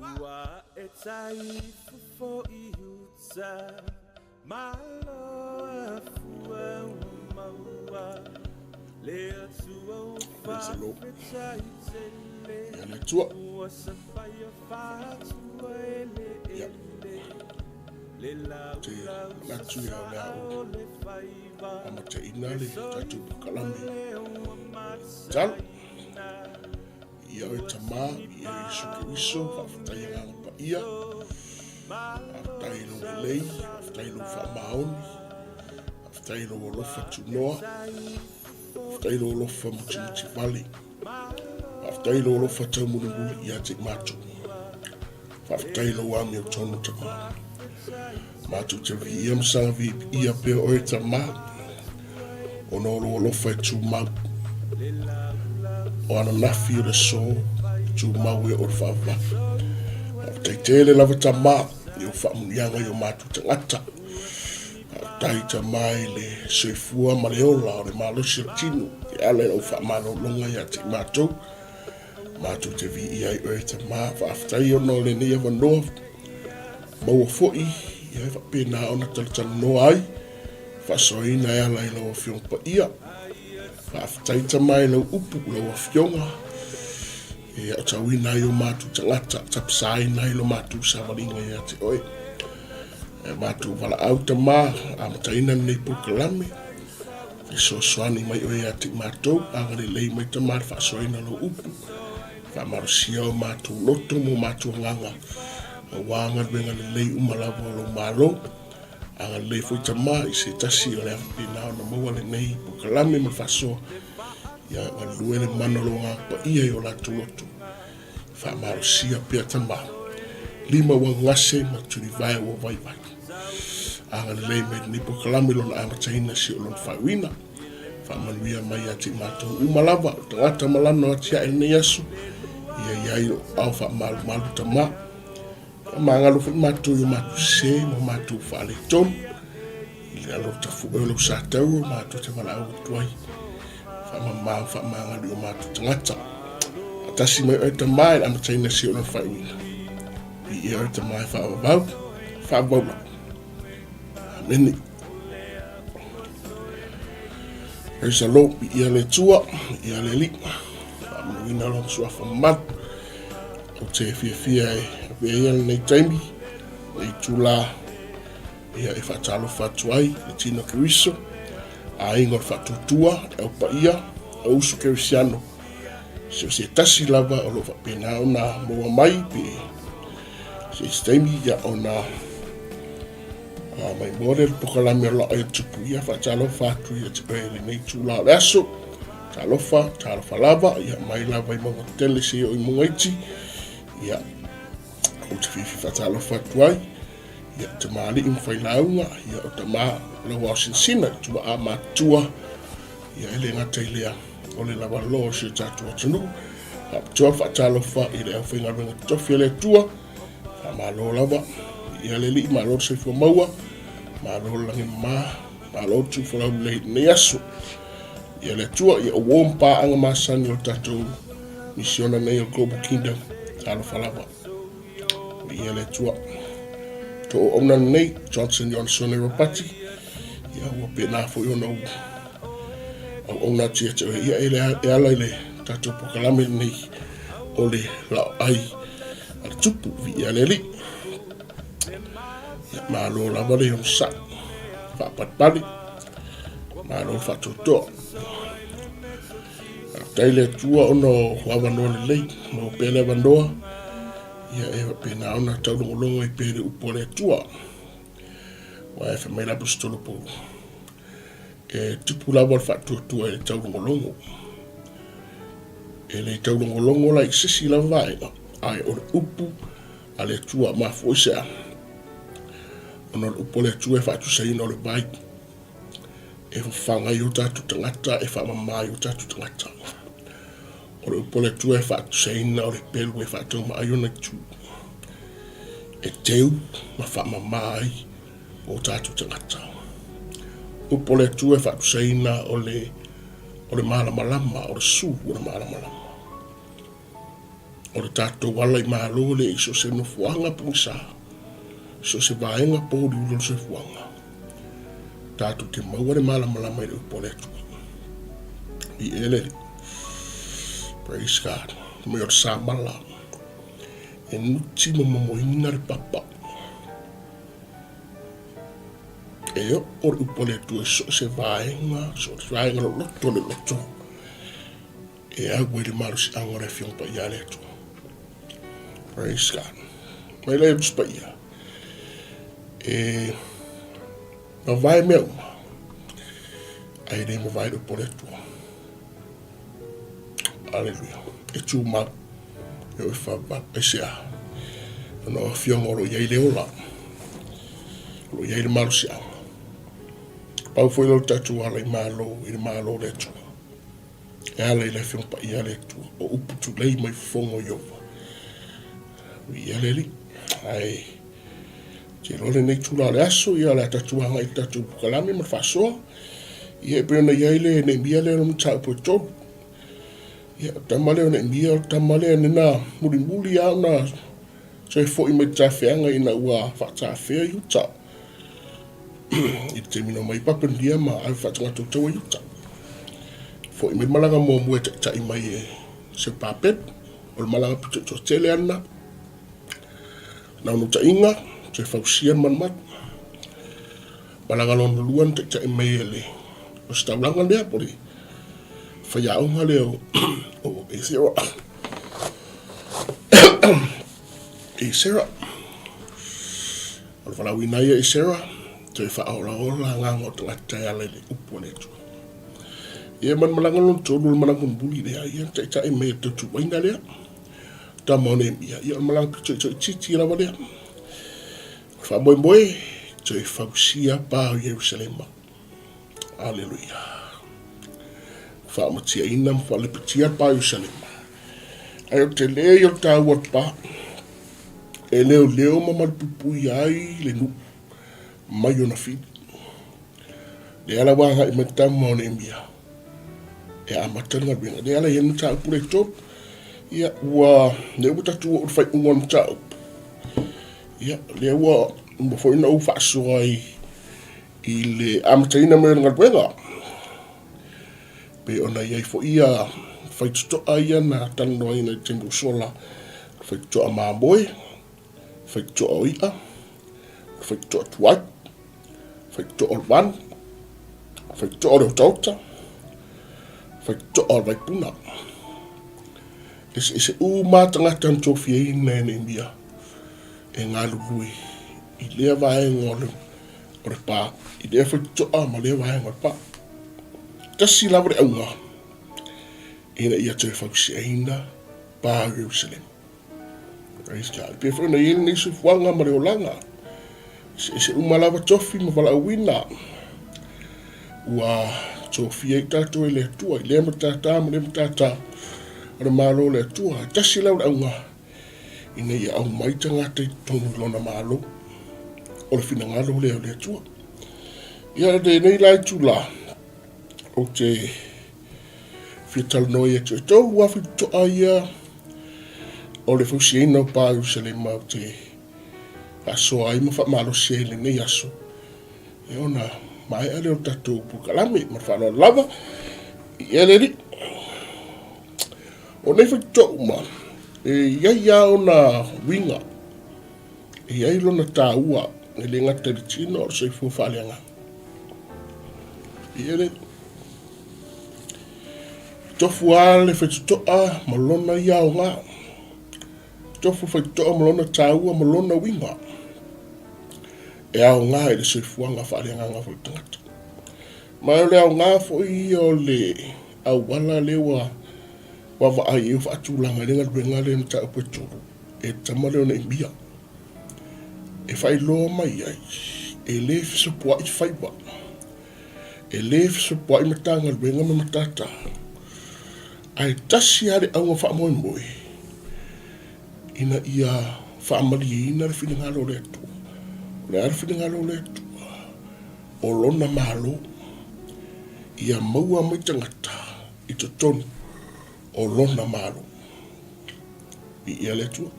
Ua ae tai fofo i uta Malo afua ua maua Le Atua ua Praise the Lord. faafetai tele Ia le Atua. Ua sapaia faatua Ia. eleele Le Te laulau manatu ia o le a sasaa ou o le faiva amataina Le le tatou soifua polokalame. lea ua Tatalo. mataina Ia oe Ua Tama, sini ia Iesu Keriso, faafetai agaga paia, faafetai i lou lelei, faafetai i lou faamaoni, faafetai i lou alofa tunoa, faafetai i lou alofa mutimutivale, faafetai i lou alofa taumulimuli ia te i matou. Faafetai i lou amiotonu Tama. Matou te viia ma saga viia pea oe Tama, ona o lou alofa e tumau. O ananafi o le aso, e tumau e oo i le faavavau. Faafetai tele lava Tama i ou faamuniaga i o matou tagata. Faafetai Tama i le soifua ma le ola o le malosi o le tino e ala i lau faamalologa ia te i matou. Matou te viia ai oe Tama, faafetai ona o lenei avanoa maua foi ia e faapena ona talatalanoa ai, faasoaina e ala i lau Afioga Paia. Faafetai Tama i lau upu, lau Afioga, e aotauina ai o matou tagata, tapasaina ai lo matou savaliga ia te oe. E matou valaau Tama, amataina lenei polokalame, Fesoasoani mai oe ia te i matou, agalelei mai Tama le faasoaina o lou upu, faamalosia o matou loto ma o matou agaga, aua galuega lelei uma lava o lou Malo. Agalelei foi Tama i se tasi o le a faapena ona maua lenei polokalame ma le faasoa, ia galulue le mana o lou Agaga Paia i o latou loto. Faamalosia pea Tama. Lima ua gase ma tulivae ua vaivai. Agalelei mai lenei polokalame i lona amataina si o lona faaiuina. Faamanuia mai ia te i matou uma lava, o tagata ma lana atiae i lenei aso, ia i ai lou ao faamalumalu Tama. Faamagalo foi matou i o matou sese ma o matou faaletonu. I le alo tafue o lau sataua matou te valaau atu ai. Faamama ma faamagalo i o matou tagata. Faatasi mai oe Tama i le amataina si o lona faaiuina. Viia oe Tama e faavavau, faavavau lava. Amene. Praise the Lord. Viia le Atua, viia le Alii. Faamanuina lona suafa mamalu. Ou te fiafia e avea ia lenei taimi, lenei itula Ia, e faatalofa atu ai le tino Keriso, aiga o le faatuatua, le au paia, au uso kerisiano, so se tasi lava o lo o faapena ona maua mai pe se isi taimi ia ona maimoa lea le polokalame o Laʻai o le Tupu. Ia faatalofa atu ia te oe i lenei itula o le aso. Talofa, talofa lava, ia mai lava i mauga tetele seia oo i mauga iti. Ia, ou te fiafia faatalofa atu ai. Ia, tamalii ma failauga, ia, o tama lau aosinasina i tuaa matutua, ia, e le gata i lea, o le lavaloa o si o tatou atunuu. Faapitoa faatalofa i le aufaigaluega totofi a le Atua, faamalo lava, ia le Alii, malo le soifua maua, malo le lagi mama, malo le tuufolau lelei i lenei aso. Ia le Atua, ia ua ma paaga masani o le tatou misiona nei o le Global Kingdom, talofa lava. Viia le Atua. To auauna lenei, Johnson Ionesone Ropati, ia ua pena foi ona ou auauna atu ia te oe. Ia e, le, e ala i le tatou polokalame lenei o le laoai a le tupu, viia le Alii. Ia, malo lava le onosai, faapalepale, malo le faatoatoa. Faafetai le Atua ona o avanoa lelei, maua pea le avanoa, ia e faapena ona taulogologo ai pea i le upu a le Atua. Aua e fai mai le Aposetolo Paulo, e tupu lava le faatuatua i le taulogologo. E le taulogologo la i se isi lava vaega, ae o le upu a le Atua. Mafua i se a? Ona o le upu a le Atua e faatusaina o le vai. E fafaga ai o tatou tagata, e faamama ai o tatou tagata. O le upu a le Atua e faatusaina o le pelu e faatauma ai ona itu, e teu ma faamama ai o tatou tagata. Upu a le Atua e faatusaina o le, o le malamalama, o le sulu o le malamalama. O le tatou ala i Malo lea i so o se nofoaga pogisa, so o se vaega pouliuli o le soifuaga, tatou te maua le malamalama i le upu a le Atua. I ele, praise God, mai o le samala, e nuti ma momoina le papa. E oo le upu a le Atua i so o se vaega, so o se vaega loloto o le loto, E au ai le malosiaga o le Afioga Paia a le Atua. Praise God. Mai lea Usi Paia. E mavae mea uma, ae le mavae le upu a le Atua. Aleluia. E tumau. E oo i faavavau. Aisea? Ona o Afioga o lo o i ai le ola. O lo o i ai le malosiaga. Pau foi lea o le tatou ala i Malo, i le Malo o le Atua. E ala i le Afioga Paia a le Atua, o upu tulei mai fofoga o Ieova. Viia le Alii. Ae te iloa lenei itula o le aso, ia o le a tatou agai i le tatou polokalame ma le faasoa. Ia e pei ona i ai le Neemia lea o le mataupu e tolu. Ia o le tama lea o Neemia, o le tama lea nena mulimuli lava ona toe foi mai tafeaga ina ua faatafea Iuta. I le taimi na omai ai Papelonia ma ave faatagata o taua i uta. Foi mai le malaga muamua e taitai mai e Seupapelu, o le malaga pito i toatele lava lena. Naunautaiga, toe fausia le malumalu. Malaga lona lua na taitai mai e le ositaulaga lea po o le faiaoga lea o Esera. Esera. O le valaauina ai e Esera, toe faaolaola agaga o tagata e ala i le upu a le Atua. Ia ma le malaga lona tolu, o le malaga mulimuli lea, ia na taitai mai e le tautuaina lea, tama o Neemia, ia o le malaga pito toaitiiti lava lea. O le faamoemoe, toe fausia pa o Ierusalema. Aleluia. Faamatiaina ma faalepetia le pa o Ierusalema. Ae o le tele ia o le taua o le pa, e leoleo ma malupuipuia ai le nuu mai ona fili. Lea la ua agai mai le tama o Neemia e amata le galuega. Lea la e i ai le mataupu lea e tolu. Ia, ua, lea ua tatou oo i le faaiuga o le mataupu. Ia, lea ua uma foi ona ou faasoa i, i le amataina mai o le galuega. Pei ona i ai foi ia faitotoa ia na talanoaina i le taimi ua sola, faitotoa mamoe, faitotoa o i'a, faitotoa tuai, faitotoa o le vanu, faitotoa o le otaota, faitotoa o le vaipuna. Eseese uma lava tagata na tofiaina e Neemia e galulue i lea vaega o le o le pā, i lea faitotoa ma lea vaega o le pā. Tasi lava le auga, ina ia toe fausiaina pā o Ierusalema. Praise God. Pei foi ona i ai lenei soifuaga ma le olaga. Eseese uma lava tofi ma valaauina. Ua tofia ai tatou e le Atua i lea matata ma lea matata o le Malo o le Atua. Tasi lava le auga, ina ia aumai tagata i totonu i lona Malo. O le finagalo lea o le Atua. Ia, lenei la itula, ou te fia talanoa ia te outou ua faitotoa ia o le fausiaina o pa Ierusalema ou te faasoa ai ma faamalosi ai i lenei aso, ia ona maea lea o le tatou polokalame. Ma le faaaloalo lava, ia le Alii. O nei faitotoa uma, e i ai lava ona uiga, e i ai lona taua, e le gata i le tino a o le soifua faaleagaga. Ia le tofu lava le faitotoa ma lona ia aoga. Tofu faitotoa ma lona taua ma lona uiga e aoga i le soifuaga faaleagaga foi o le tagata. Ma o le aoga foi ia o le auala lea ua vaavaai ai ua faatulaga ai le galuega lea mataupu e tolu e tama lea o Neemia e faailoa mai ai e le fesopoai faiva, e le fesopoai Matagaluega ma matata, ae tasi lava le auga faamoemoe ina ia faamalieina le finagalo o le Atua. O le a le finagalo o le Atua? O Lona Malo, ia maua mai tagata i totonu o Lona Malo. Viia le Atua.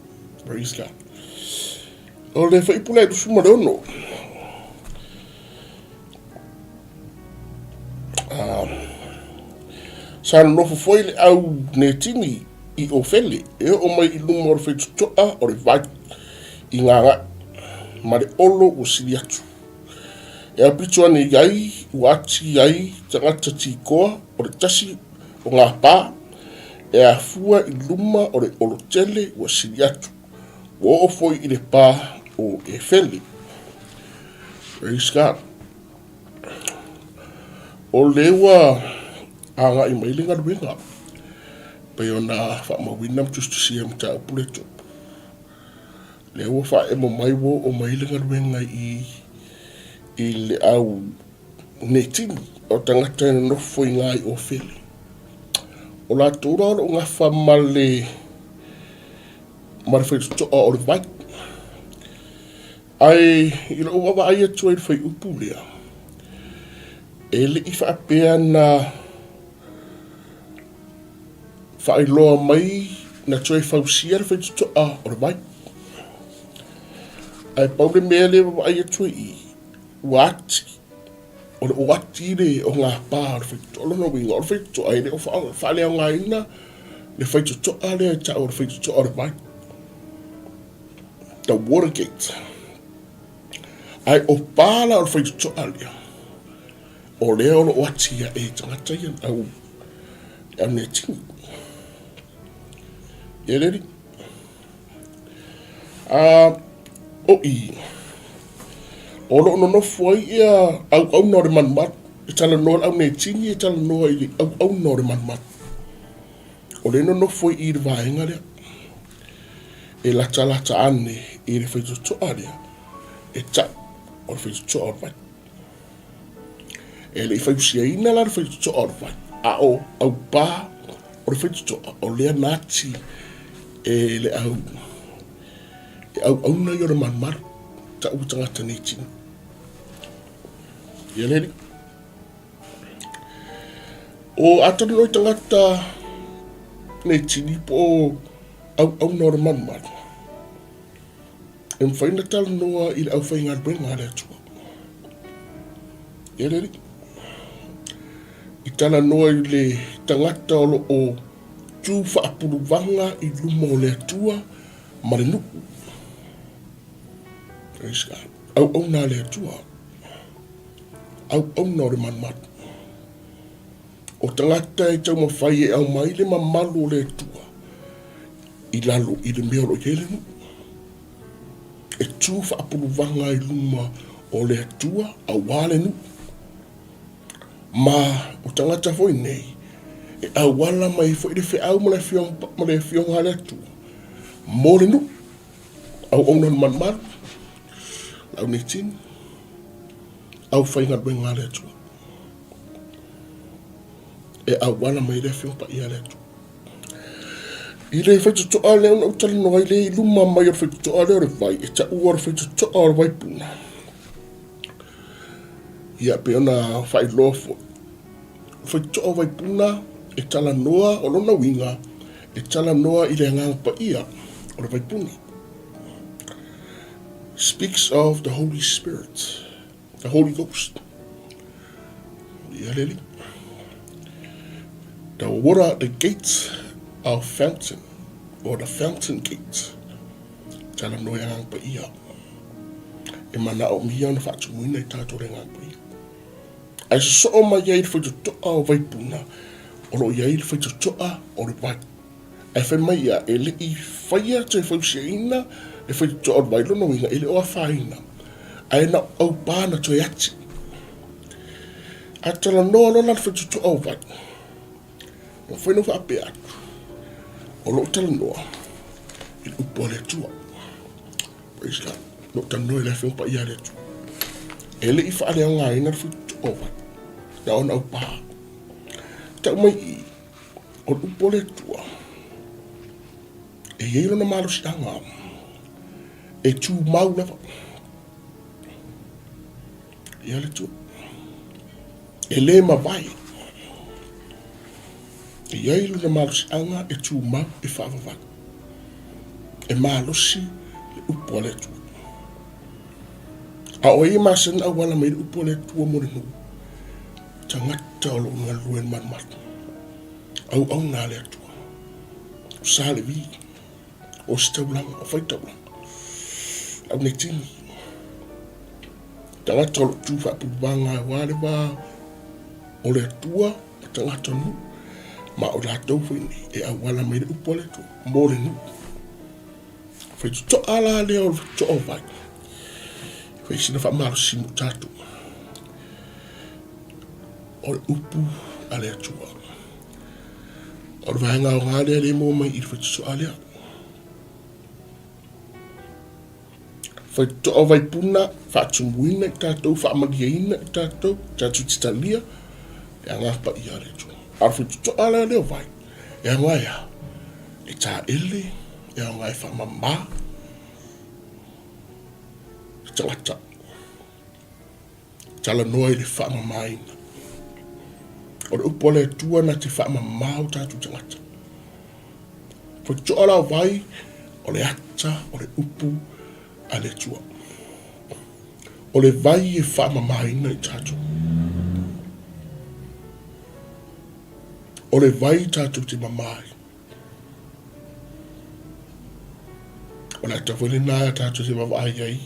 Praise God. O le fuaiupu lea 26. Sa nonofo foi le au Netini i Ofele e oo mai i luma o le faitotoa o le vai i Gagae ma le olo ua sili atu. E aupito ane i ai ua ati ai tagata tikoa o le tasi o ngā pā e afua i luma o le olo tele ua sili atu. Ua oo foi i le pā o Efele. Praise God. O lea ua agai mai le galuega pei ona faamauina ma tusitusia mataupu le tupu. Lea ua faaemo mai ua oo mai le galuega i i le au Netini o tagata e nonofo i ngā i Ofele. O latou la o lo o gafa ma le ma le faitotoa o le vai. Ae i lou vaavaai atu ai i le fuaiupu lea, e le i faapea na faailoa mai na toe fausia le faitotoa o le vai. Ae pau le mea lea e vaavaai atu ai i i, ua ati, o le oati le o ngā pā o le faitotoa. O lona uiga, o le faitotoa e le o faaleaogaina le faitotoa lea e tau o le faitotoa o le vai. The Watergate. Ae o pā la o le faitotoa lea, o lea o lo o ati ae i tagata ia au, au Netini. Ia le alii. A, o i, o lo o nonofo ai ia auauna o le malumalu, e talanoa le au Netini e talanoa i le auauna o le malumalu. O lea e nonofo i i le vaega lea. E latalata ane i le faitotoa lea e tau o le faitotoa o le vai. E le i fausiaina la le faitotoa o le vai, a o aupā o le faitotoa o lea na ati e le au e auauna ia o le malumalu, tau tagata nei tino. Ia le alii. O Atalanoa i tagata nei tini po o auauna o le malumalu, e mafai ona talanoa i le aufaigaluega a le Atua. Ia le alii. I talanoa i le tagata o lo o tu faapuluvaga i luma o le Atua ma le nuu. Praise God. Auauna a le Atua. Auauna o le malumalu. O tagata e taumafai e aumai le mamalu o le Atua i lalo i le mea o lo o i ai le nuu. E tu faapuluvaga i luma o le Atua aua le nuu. Ma o tagata foi nei, e auala mai foi le feau ma le afioga a le Atua mo le nuu. Auauna o le malumalu, lau nei tini, aufaigaluega a le Atua. E auala mai le Afioga Paia a le Atua. I le faitotoa lea ona ou talanoa ai lea i luma mai o le faitotoa lea o le vai, e taua o le faitotoa o le Vaipuna. Ia, pei ona faailoa foi. O le faitotoa o Vaipuna e talanoa, o lona uiga, e talanoa i le Agaga Paia o le Vaipuna. Speaks of the Holy Spirit. The Holy Ghost. Ia le alii. The water, the gate of fountain, or the fountain gate. Talanoa i Agaga Paia. E manaomia ona faatumuina i tatou le Agaga Paia. Ae sosoo mai ai le faitotoa o Vaipuna, o lo o i ai le faitotoa o le vai. Ae fai mai ia, e le i faia toe fausiaina le faitotoa o le vai, lona uiga e le o afaina, ae na o aupā na toe ati. A talanoa loa la le faitotoa o vai, ua mafai ona faapea atu, o lo o talanoa i le upu a le Atua. Praise God. O lo o talanoa i le Afioga Paia a le Atua. E le i faaleaogaina le faitotoa o vai, na ona aupā. Tau mai i, O le upu a le Atua, e i ai lona malosiaga e tumau lava. Ia le Atua. E le mavae. E i ai lona malosiaga e tumau e faavavau. E malosi le upu a le Atua. A o ai e masani ona auala mai le upu a le Atua mo le nuu? Tagata o lo o galulue i le malumalu. Auauna a le Atua. O Sa Levi, o Ositaulaga, o Faitaulaga, le Aunetini. Tagata o lo o tu faapuluvaga aua le va o le Atua ma tagata o le nuu. Ma o latou foi nei e auala mai le upu a le Atua mo le nuu. Faitotoa la lea o le faitotoa o vai. Fai sina faamalosi mo tatou. O le upu a le Atua. O le vaega aoga lea le maua mai i le faitotoa lea. Faitotoa o vaipuna, faatumuina i tatou, faamalieina i tatou, tatou te talia le Agaga Paia a le Atua. A o le faitotoa la lea o vai, e aoga e a? E taele, e aoga e faamama le tagata. Talanoa i le faamamaina. O le upu a le Atua na te faamama o tatou tagata. Faitotoa la o vai, o le ata o le upu a le Atua. O le vai e faamamaina i tatou. O le vai tatou te mama ai. O le ata foi lena tatou te vaavaai ai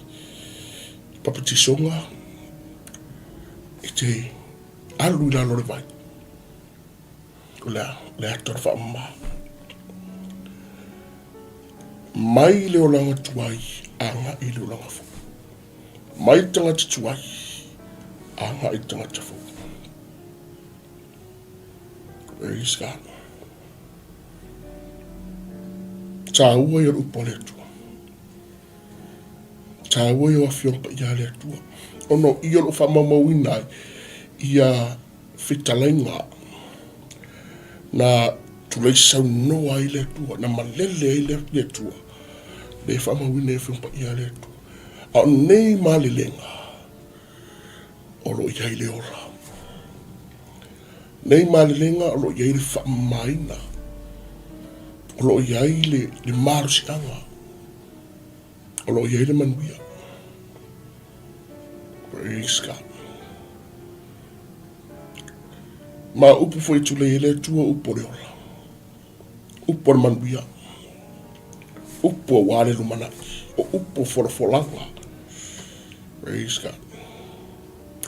i papatisoga e te alu i lalo o le vai. O le a? O le ata o le faamama. Mai le olaga tuai agai i le olaga fou. Mai le tagata tuai agai i le tagata fou. Praise God. Tāua ia o le upu a le Atua. Tāua ia o Afioga Paia a le Atua. Ona o i o loo faamaumauina ai ia fetalaiga na tulai saunoa ai le Atua, na malele ai le Atua, lea e faamauina ai Afioga Paia a le Atua. A o nei malelega, o lo o i ai le ola. Nei malelega o lo o i ai le faamamaina, o lo o i ai le, le malosiaga, o lo o i ai le manuia. Praise God. Ma upu foi e tulei ai le Atua, upu o le ola, upu o le manuia, upu aua le lumanai, o upu o folafolaga. Praise God.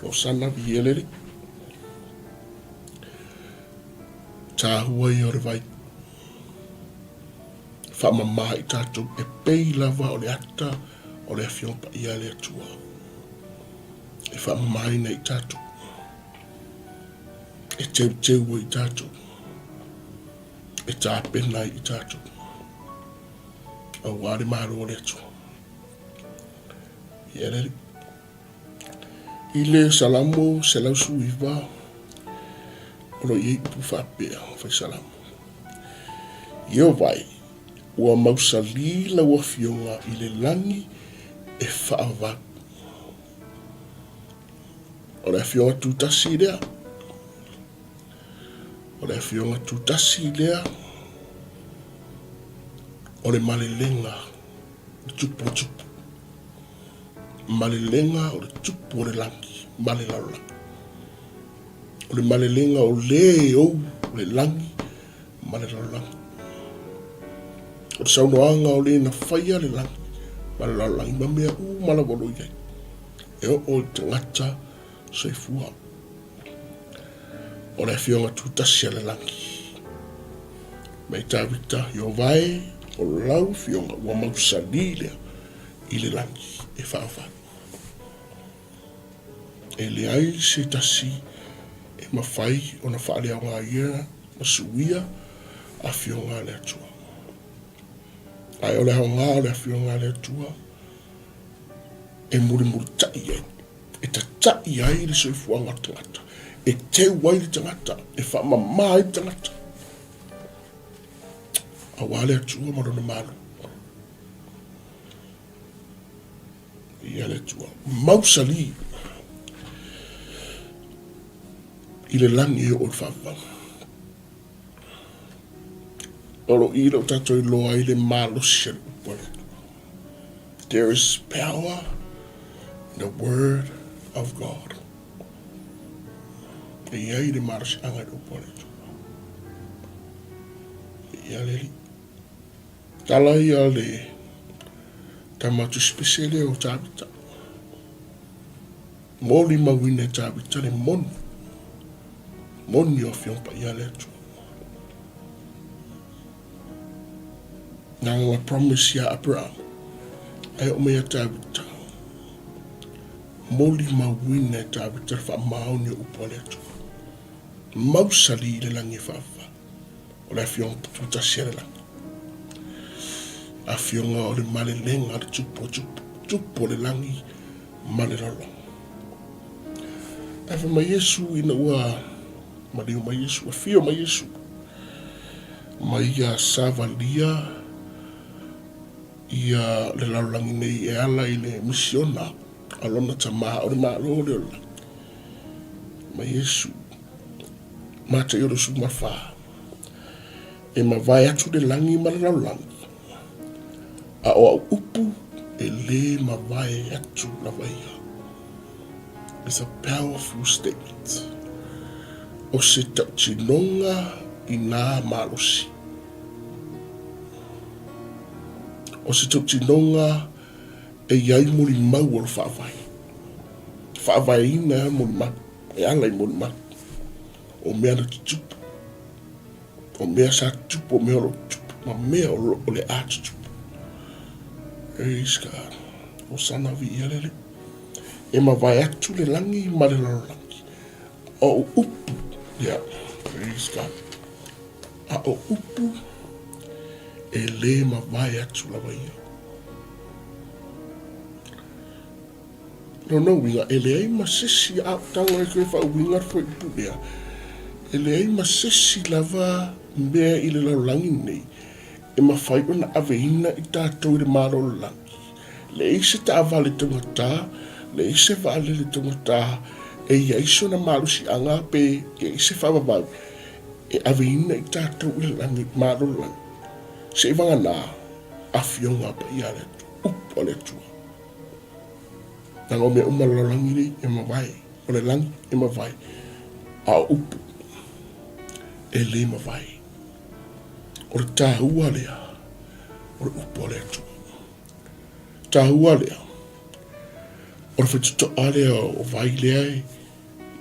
Hosana viia le Alii. Tāhua ia o le vai. Faamama i tatou e pei lava o le ata o le Afioga Paia a le Atua. E faamamaina i tatou. E teuteu ai i tatou. E tapena ai i tatou. Aua le Malo o le Atua. Ia le Alii. I le Salamo 119, o lo o i ai upu faapea, fai Salamo, Ieova e, ua mausali lau Afioga i le lagi e faavavau. O le Afioga tutasi lea. O le Afioga tutasi lea. O le malelega, le tupu o tupu. Malelega o le tupu o le lagi ma le lalolagi. O le malelega o le e ou le lagi ma le lalolagi. O le saunoaga o le na faia le lagi ma le lalolagi ma mea uma lava o lo o i ai, e oo i tagata soifua. O le Afioga tutasi a le lagi. Mai Tavita, Ieova e, o lau Afioga ua mausali lea i le lagi e faavae. E leai se tasi e mafai ona faaleaogaina ma suia Afioga a le Atua. Ae o le aoga o le Afioga a le Atua e mulimulitai ai, e tataʻi ai le soifuaga o le tagata, e teu ai le tagata, e faamama ai le tagata, aua le Atua ma Lona Malo. Ia le Atua. Mausali i le lagi e oo i le faavavau. O lo i lou tatou iloa ai le malosi a le upu a le. There is power in the word of God. E i ai le malosiaga i le upu a le Atua. Viia le Alii. Tala ia le tama tusipese lea o Tavita. Molimauina e Tavita le moni. Moni o Afioga Paia a le Atua. Na ona promise ia Aperama, ae oo mai ia Tavita. Molimauina e Tavita le faamaoni o upu a le Atua. Mausali i le lagi e faavavau. O le afioga tutasi a le lagi. Afioga o le malelega a le tupu o tupu, tupu o le lagi ma le lalolagi. Ae fai mai Iesu ina ua maliu mai Iesu, afio mai Iesu ma ia savalia ia le lalolagi nei e ala i le misiona a lona Tama o le Malo lea o le lagi. Ma Iesu, Mataio 24, E mavae atu le lagi ma le lalolagi, a o au upu e lē mavae atu lava ia. It's a powerful statement. O se tautinoga inā malosi. O se tautinoga e i ai molimau o le faavae. Faavaeina molimau, e ala i molimau o mea na tutupu. O mea sa tutupu, o mea o lo o tutupu, ma mea o lo o le a tutupu. Praise God. Hosana viia le Alii. E mavae atu le lagi ma le lalolagi. A o upu, yeah, praise God. A o upu e lē mavae atu lava ia. Lona uiga, e leai ma sesi a ou tago e toe faauiga le fuaiupu lea, e leai ma sesi lava mea i le lalolagi lenei e mafai ona aveina i tatou i le Malo o le lagi. Leai se taavale taugata, leai se vaalele taugata e i ai sona malosiaga pe i ai se faavavau e aveina i tatou i le lagi, Malo o le lagi. Seivagana Afioga Paia a le Atua, upu a le Atua. Leaga o mea uma le lalolagi nei e mavae, o le lagi e mavae, a o upu e le mavae. O le taua lea o le upu a le Atua. Taua lea o le faitotoa lea o vai lea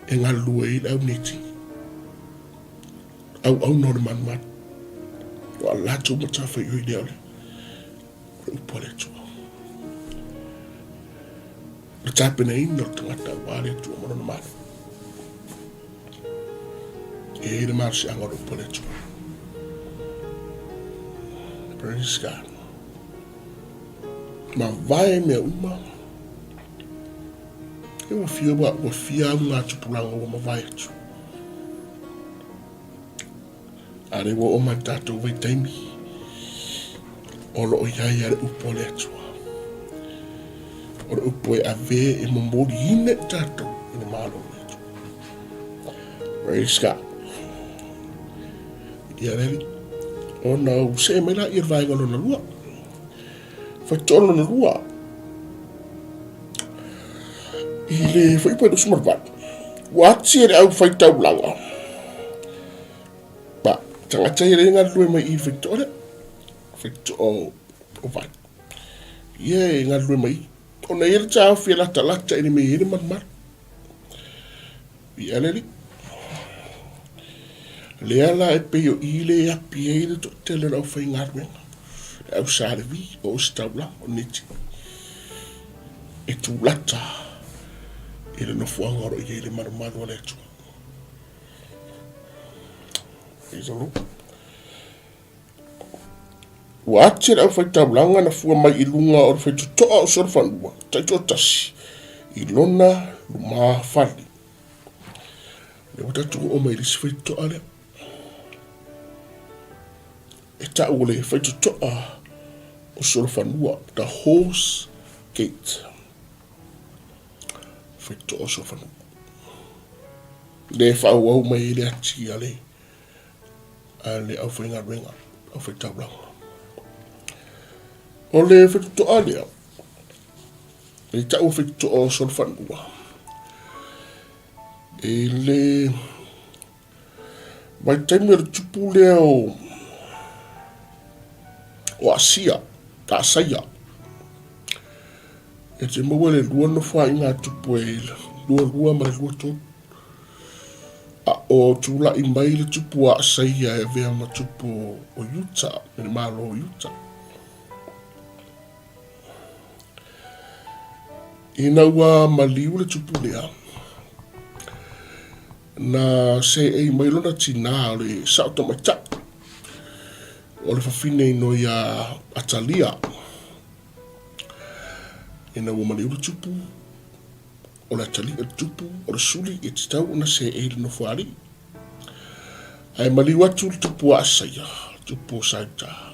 e galulue ai le au neti. Auauna o le malumalu. O a latou matafaioi lea o le O le upu a le Atua. O le tapenaina o le tagata aua le Atua ma lona malo. E i ai le malosiaga o le upu a le Atua. Praise God. Mavae mea uma. E ua fia, ua, ua fia au ngā tupulaga ua mavae atu. A lea ua oo mai le tatou vaitaimi, o lo o i ai a le upu a le Atua. O le upu e ave e momoliina i tatou i le Malo o le Atua. Praise God. Ia le Alii. Ona ou see mai la i le vaega lona lua. Faitoa lona lua. I le fuaiupu e 28. Ua ati e le au faitaulaga. Ba, tagata ia le galulue mai i le faitoa lea. Faitoa o, o vai. Ia e galulue mai. Ona ia le taofi e latalata i le mea e i ai le malumalu. Ia le Alii. Lea la e pei o i le e api ai le toatele o le aufaigaluega, le au salevi, o ositaulaga, o neti, e tulata i le nofoaga o lo o i ai le malumalu a le Atua. Praise the Lord. Ua ati le aufaitaulaga na fua mai i luga o le faitotoa o Solofanua taitoatasi i lona lumafale. Lea ua tatou oo mai i le isi faitotoa lea. E tau o le faitotoa o Solofanua, the Horse Gate. Faitotoa o Solofanua. Le faaauau mai ai le ati a le a le aufaigaluega, aufaitaulaga. O le faitotoa lea, E ta'u o faitotoa o solofanua, e le vaitaimi o le tupu lea o o Asia, Asaia. E te maua le lua nofoaiga a tupu e 22 ma le 23. A o tula'i mai le tupu a Asaia e avea ma tupu o Iuta, me le Malo o Iuta. Ina ua maliu le tupu lea, na seei mai lona tinā o le sao tamaitai, o le fafine inoa ia Atalia. Ina ua maliu le tupu, o le Atalia le tupu, o le suli e tatau ona seei le nofoalii. Ae maliu atu le tupu a Asaia, le tupu o Saita.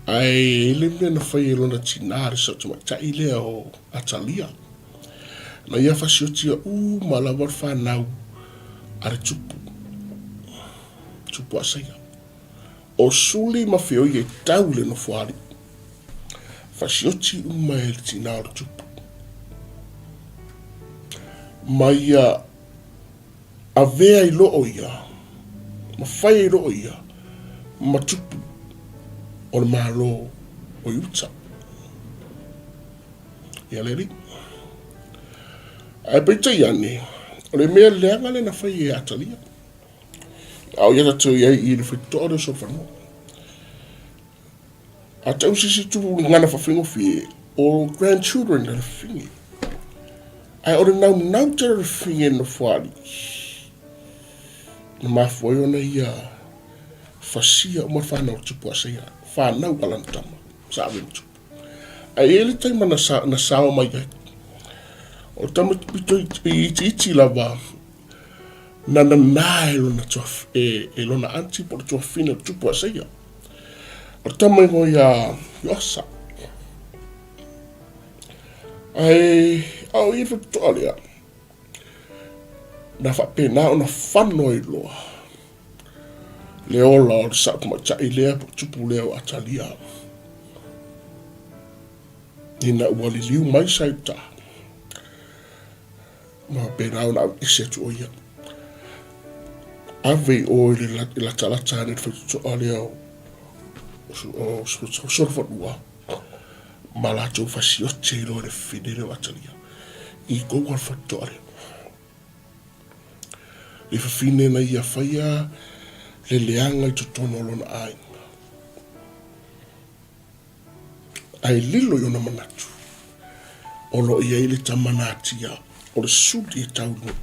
Ae i ai le mea na fai e lona tinā, le sao tamaitai lea o Atalia. Na ia fasiotia uma lava le fanau a le tupu, tupu Asaia. O Suli ma Feoi e tau i le nofoalii. Fasioti uma e le tinā o le tupu. Ma ia avea i loo ia, ma fai ai loo ia ma tupu o le Malo o Iuta. Ia le alii. Ae peitai ane, o le mea leaga lea na fai e Atalia. A o ia tatou i ai i le faitotoa lea o Solofanua. A tau se isi itu gagana faafaigofie, o grandchildren a le fafine. Ae o le naunau tele o le fafine e nofoalii, na mafua ai ona ia fasia uma le fanau a tupu a Saia, fanau a lana tama, sa ave ma tupu. Ae i ai le taima na, sa, na sao mai ai. O le tama pito itiiti lava, na nanā e lona, e, e lona aunty po o le tuafafine o le tupu a Saia. O le tama igoa ia Ioasa. Ae a o ia le faitotoa lea, na faapena ona fano ai loa le ola o le sao tamaitai lea po o le tupu lea o Atalia. Ina ua liliu mai Saita, Ma faapena ona aveese atu o ia. Ave i o i le latalata ane i le faitotoa lea o Solofanua ma latou fasioti ai loa i le fine lea o Atalia i kou lava le faitotoa lea. Le fafine na ia faia le leaga i totonu o lona aiga. Ae lilo i ona manatu, o lo o i ai le tama natia, o le suli e tau i,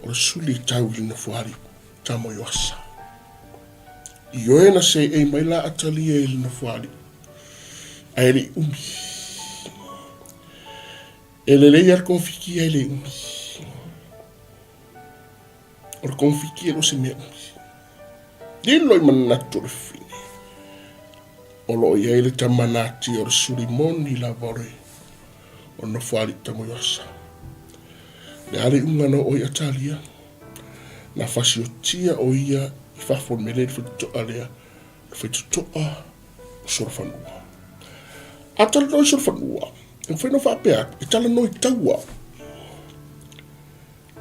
o le suli e tau i le nofoalii, tama o Ioasa. Ioe na seei mai la Atalia i le nofoalii, ae le i umi. E lelei lava le kofiki ae le umi. O le kofiki e le o se mea umi. Lilo i manatu o le fine. O lo o i ai le tama natia o le suli moni lava o le o le nofoalii Tamoioasa. Le a le iuga na oo i Atalia, na fasiotia o ia i fafo o le mea lea i le faitotoa lea, le faitotoa o Solofanua. A talanoa i Solofanua, e mafai ona faapea atu, e talanoa i taua,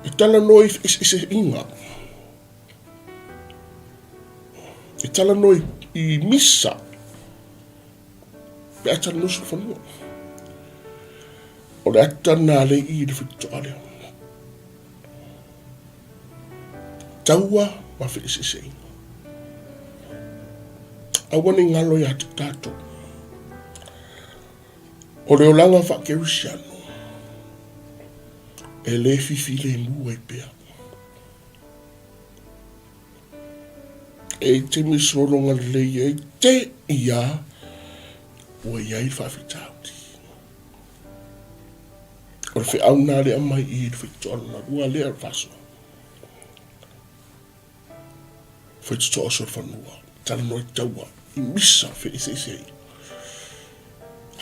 e talanoa i feeseeseaiga, E talanoa i misa pe a talanoa i solofanua. O le ata lena a le i le faitotoa lea. Taua ma feeseeseaiga. Aua ne i galo ia te tatou. O le olaga faakerisiano e le fifilemu ai pea. E te misologa lelei ai te ia ua i ai le faafitauli. O le feau nā lea mai i le faitotoa lona lua lea o le faasoa. Faitotoa o solofanua, talanoa i taua, i misa feeseese ai.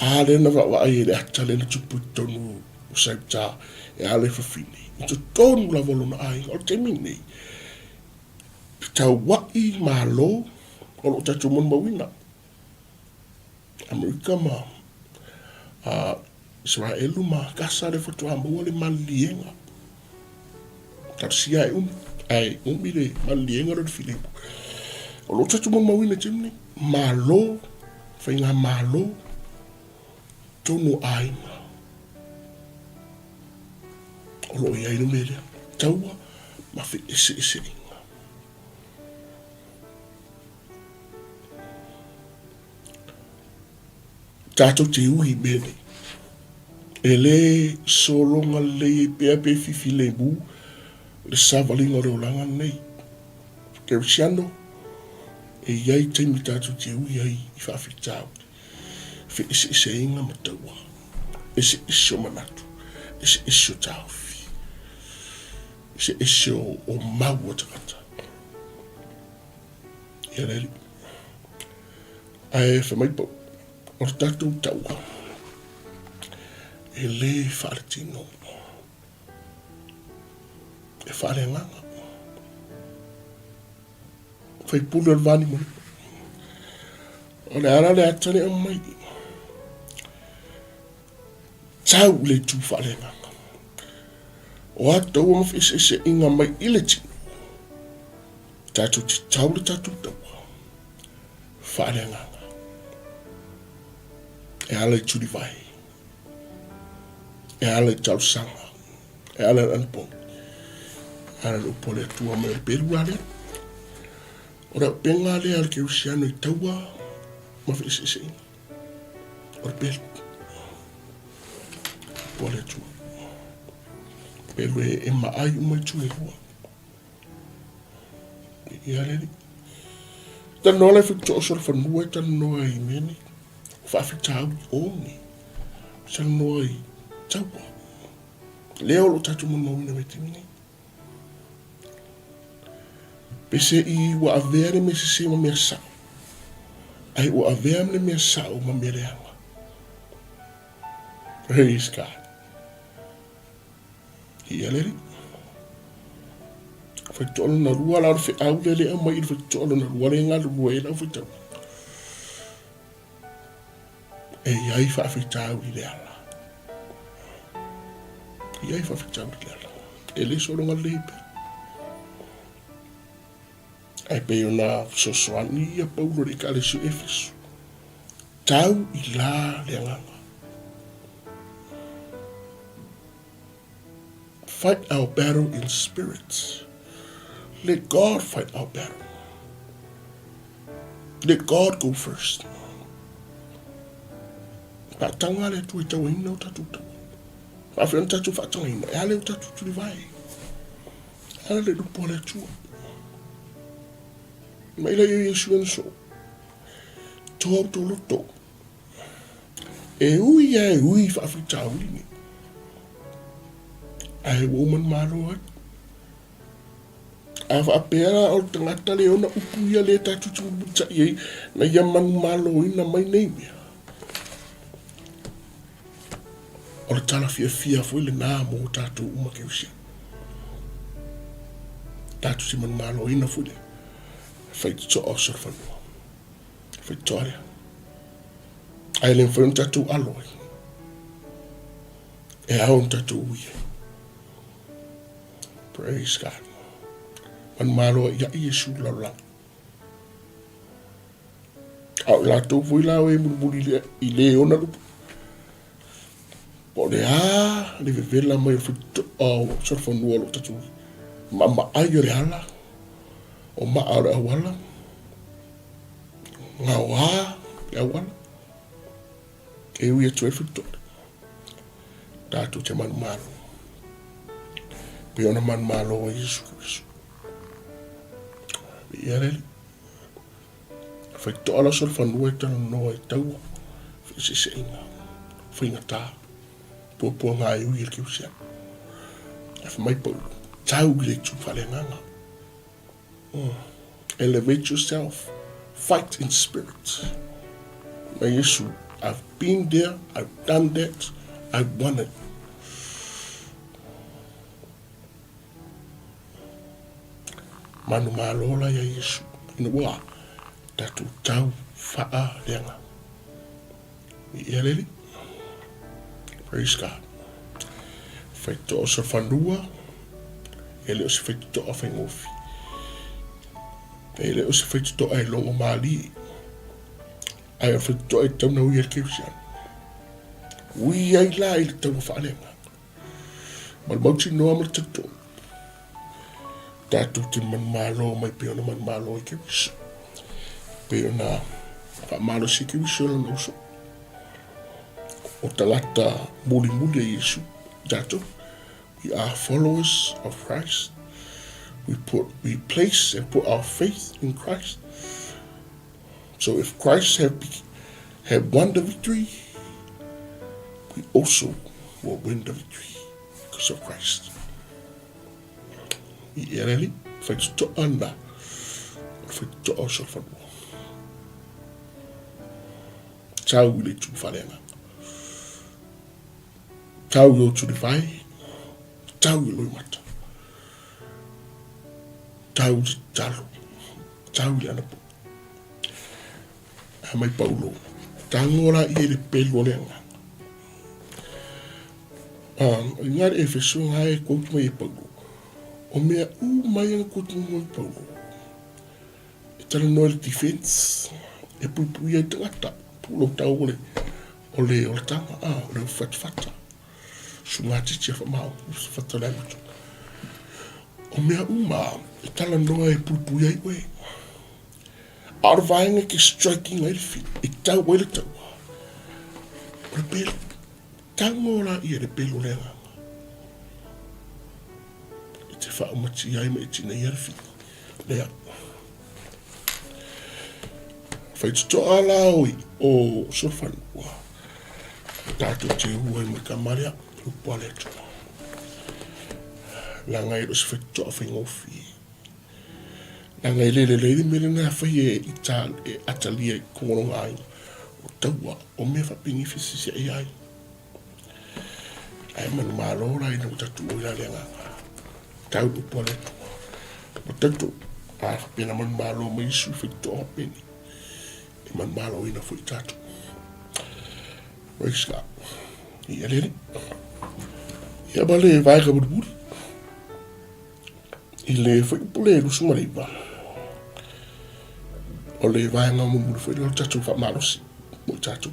A lea na vaavaai e le ata lea na tupu i totonu o Saita e ala i fafine, i totonu lava o lona aiga. O le taimi lenei, fetauaʻi Malo o lo o tatou molimauina, Amerika ma Isaraelu ma Gasa lea faatoa maua le maliliega. Talosia ae umi, ae umi le maliliega lea o le filemu. O lo o tatou molimauina i le taimi lenei, Malo, faigamalo, tonu o aiga. O lo o i ai le mea lea, taua ma feeseeseaiga. Tatou te ui i mea nei. E le sologa lelei ai pea pe fifilemu le savaliga o le olaga lenei. Kerisiano, e i ai taimi tatou te ui ai i faafitauli, feeseeseaiga ma taua, eseese o manatu, eseese o taofi, eseese o mau a tagata. Ia le Alii. Ae fai mai Paulo, o le tatou taua, e le faaletino, e faaleagaga. Faipule o le va limalima. O le ala le ata le aumai. Tau i le itu faaleagaga. O a taua ma feeseeseaiga mai i le tino, tatou te tau le tatou taua faaleagaga e ala i tulivae, e ala i talosaga, e ala i le anapogi, e ala i le upu a le Atua mai o le pelu la lea. O le aupenga lea a le kerisiano i taua ma feeseeseaiga. O le pelu. Upu a le Atua. Pelu e maai uma itu e lua. Ia le Alii. Talanoa la i faitotoa o solofanua e talanoa i mea nei. O faafitauli oge. Talanoa i taua. Lea o lo o tatou molimauina mai taimi nei. Pe se i ua avea le mea sese ma mea sao, ae ua avea le mea sao ma mea leaga. Praise God. Ia le Alii. Faitotoa lona lua la o le feau lea le aumai i le faitotoa lona lua lea e galulue ai lau faitauga. E i ai faafitauli i le ala. E i ai faafitauli i le ala. E le sologa lelei pea. Ae pei ona fesoasoani ia Paulo i le Ekalesia o Efeso. Tau i la le agaga. Fight our battle in spirit. Let God fight our battle. Let God go first. Faatanga le Atua i tauaina o tatou taua. Faafeana tatou faatagaina, e ale o tatou tulivae. E ala le lupo a le Atua. Mai la ia Iesu ena so. Toa o tō loto. E ui a e ui faafitauli nei. Ae ua uma ona malo ai. A faapea la o le tagata le ona upu ia lea tatou te mulimulita'i ai na ia manumaloina mai nei mea, o le tala fiafia foi lenā mo tatou uma kerisiano. Tatou te manumaloina foi le faitotoa o solofanua. Faitotoa lea. Ae le mafai ona tatou alo ai. E ao ona tatou ui ai. Praise God. Manumalo ai ia Iesu lalolagi. A o latou foi la o e mulimuli i le ona lupu. Po o le a le vevela mai o faitotoa o solofanua o lo o tatou maamaai o le ala, o maa o le auala, Gaoā le auala e ui atu ai le faitotoa. Tatou te manumalo. Pei ona manumalo ai Iesu Keriso. Viia le Alii. Faitotoa la solofanua e talanoa i taua, feeseeseaiga, faigata, puapuaga e ui i le kerisiano. Ae fai mai Paulo, tau i le itu faaleagaga. Elevate yourself, fight in spirit. Mai Iesu, I've been there, I've done that, I've won it. Manumalo la ia Iesu, ina ua tatou tau faaleagaga. Viia le Alii. Praise God. Faitotoa o Solofanua, e le o se faitotoa faigofie. E le o se faitotoa e logo malie. Ae o le faitotoa e tatau ona ui ai le kerisiano. Ui ai la i le taua faaleagaga. Ma le mautinoa ma le talitonu. Tatou te manumalo mai pei ona manumalo ai Keriso. Pei ona faamalosi ai Keriso i lona uso. O tagata mulimuli a Iesu, tatou. We are followers of Christ. We put, we place and put our faith in Christ. So if Christ have, have won the victory, we also will win the victory because of Christ. I ea le whaitotoa na, o le whaitotoa o solofanua. Tau i le itu whaleanga. Tau i o tuli vai, tau i loimata. Tau i te talo, tau i le anapo. A mai Paulo, tago la ia i le pelu o le agaga. I ngā le Efeso ngā e koutu mai e Paulo. O mea u mai ana koutu mai Paulo. E tala noa le defense, e puipui ai tangata, pulo tau o le, o le, o le tanga, a, o le fatafata. Sunga titi a whamao, fata le amutu. O mea uma, e tala noa e puipui ai oe. A o le vaega ke striking ai le whiti, e tau ai le taua, o le pelu. Tango la ia le pelu o le agaga. E te whaumati ai ma e tinei ai le whiti. Lea. Whaitotoa la oi o Solofanua. Tātou te ua i mai ka marea, upu a le Atua. Langa e lo se whaitotoa whaingofie. Leaga e le lelei le mea lena e fai e ita e atalia i kongolonga aiga o taua o mea faapeni fesisiai ai. Ae manumalo la ina ua tatou o i la le agaga. Tau le upu a le Atua. Ua tatou, a faapena manumalo mai Iesu i faitotoa faapeni, e manumaloina foi tatou. Praise God. Ia lele. Ia ma le vaega mulimuli. I le fuaiupu le 29, o le vaega mulimuli foi lea o le tatou faamalosi mo i tatou.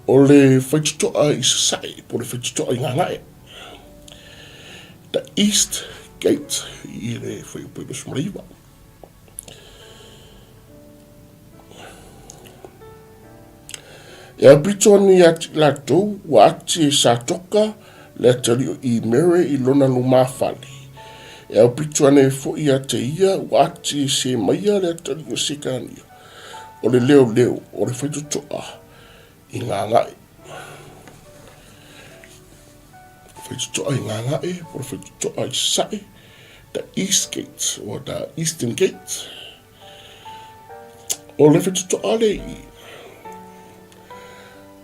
O le faitotoa i Sasae po o le faitotoa i Gagae, the East Gate i le fuaiupu 29. E aupito ana ia te latou ua ati e Satoka le atalii o Imere i lona lumafale. E aupito ana e foi ia te ia ua ati e Semaia le atalii o Sekania, o le leoleo, o le faitotoa i Gagae. Faitotoa i Gagae, po o le faitotoa i Sasae, the East Gate, or the Eastern Gate. O le faitotoa le i.